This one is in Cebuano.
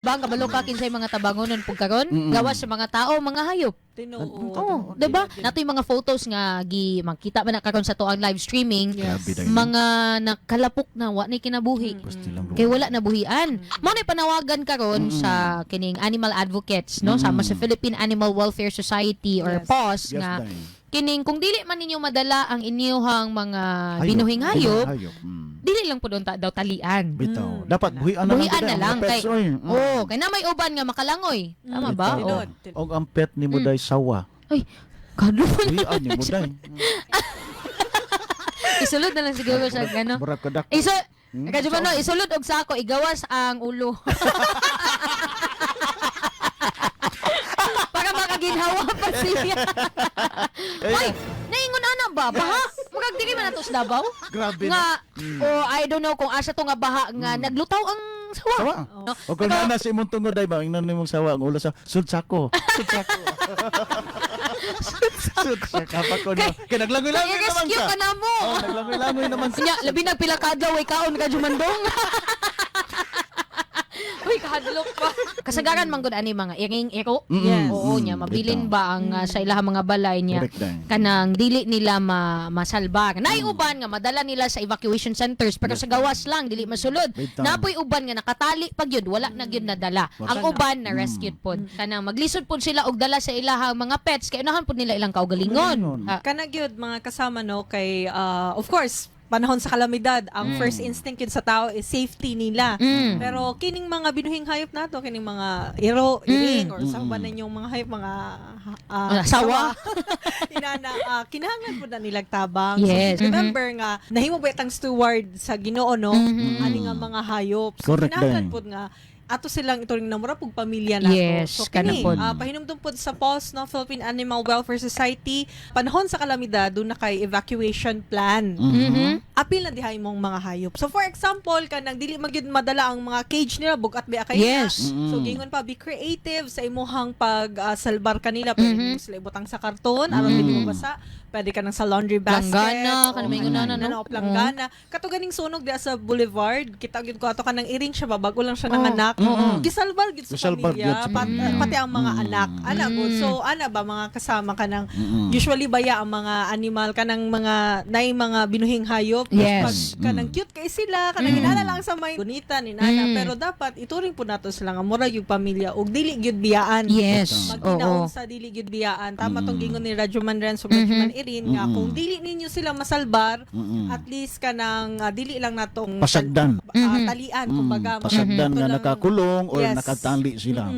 Bang kabalo ka kinsay mga tabangonon pug karon gawas sa mga tao, mga hayop. Tinuod. Oh, 'di ba? Natoy mga photos nga gi makita man na karon sa tuang live streaming, Grabe dahil. mga nakalapok na wa ni kinabuhi. Gusto lang. Kay wala na buhian. Mao na panawagan karon sa kining animal advocates, no, sama sa Philippine Animal Welfare Society or PAWS nga dahil. Kining kung dili man ninyo madala ang inyuhang mga Hayop. binuhing hayop, Hayop. Dili lang pud unta daw talian. Bitaw. Dapat buhian na lang. Buhian Gid na ang lang mga pets, kay oy. Oh, kay na may uban nga makalangoy. Tama ba? Bitaw. Oh. Tinuod. Og ang pet ni Muday sawa. Ay, kado pa na. Buhian ni Muday. Isulod na lang siguro sa gano. Murag kadak. Iso Kadyo no, isulod og sako, igawas ang ulo. Para makaginhawa pa siya. Hoy, naingon ana ba? Baha? Murag dili man ato sa Davao. Grabe Nga, oh, I don't know kung asa to nga baha nga naglutaw ang sawa. Sawa. No? O kung naa na sa imong tungod ay ba, ingnan nimong sawa ang ulo sa sud sako. Sud sako. Sud sako pa ko no. Kay naglangoy-langoy Kay naman rescue ka. ka na mo. Oh, naglangoy-langoy naman ka. Nya, labi na pila ka adlaw ay kaon ka jumandong. Uy, kahadlok pa. Kasagaran man gud ani mga iring iro. Yes. Oo nya, mabilin Bitaw. ba ang sa ilahang mga balay niya. Correct dahil. Kanang dili nila masalbar. Naay uban nga madala nila sa evacuation centers pero sa gawas lang dili masulod. Bitaw. Napoy uban nga nakatali pag yun wala na gyud nadala. Ang uban na rescued pod. Kanang maglisod pod sila og dala sa ilahang mga pets kay unahan pod nila ilang kaugalingon. Kaugalingon. Ah, Kana gyud mga kasama, no, kay of course panahon sa kalamidad, ang first instinct yun sa tao is safety nila. Pero kining mga binuhing hayop nato, kining mga iro, iring or sa ba ninyong mga hayop, mga Ah, sawa. Inana, kinahanglan pud na nilag tabang. So, remember nga nahimo ba itang steward sa Ginoo, no, ani nga mga hayop. So Correct kinahanglan din. pud nga ato silang ituring na mura pug pamilya nato. Yes, So kana kini pod. pahinumdum pod sa PAWS, no, Philippine Animal Welfare Society, panahon sa kalamidad doon na kay evacuation plan. Apil na diha imong mga hayop. So for example, kanang dili magyud madala ang mga cage nila, bugat biya kay na. So gingon pa, be creative sa imuhang pag salbar kanila, pwede mo sila ibutang sa karton aron dili mo basa. Pwede ka nang sa laundry basket. Planggana, kanang may ingon na, no? No? Planggana. Kato ganing sunog diha sa boulevard, kita gyud ko ato kanang iring siya ba, bago lang siya nanganak. Gisalbar gyud sa Gisalbar pamilya, gyud sa pamilya. Pati ang mga anak. Ana gud. So ana ba mga kasama ka ng usually baya ang mga animal kanang mga nay mga binuhing hayop? Pag kanang cute kay sila, kanang inana lang sa may bonita ni nana, pero dapat ituring po nato sila nga mura yung pamilya ug dili gyud biyaan. Magkinaon sa dili gyud biyaan. Tama tong gingon ni Radyoman Renzo, Radyoman Irin nga kung dili ninyo sila masalbar, at least kanang dili lang natong Pasagdan. Talian kumbaga. Pasagdan Ito nga lang- nakakulong or Yes. nakatali sila.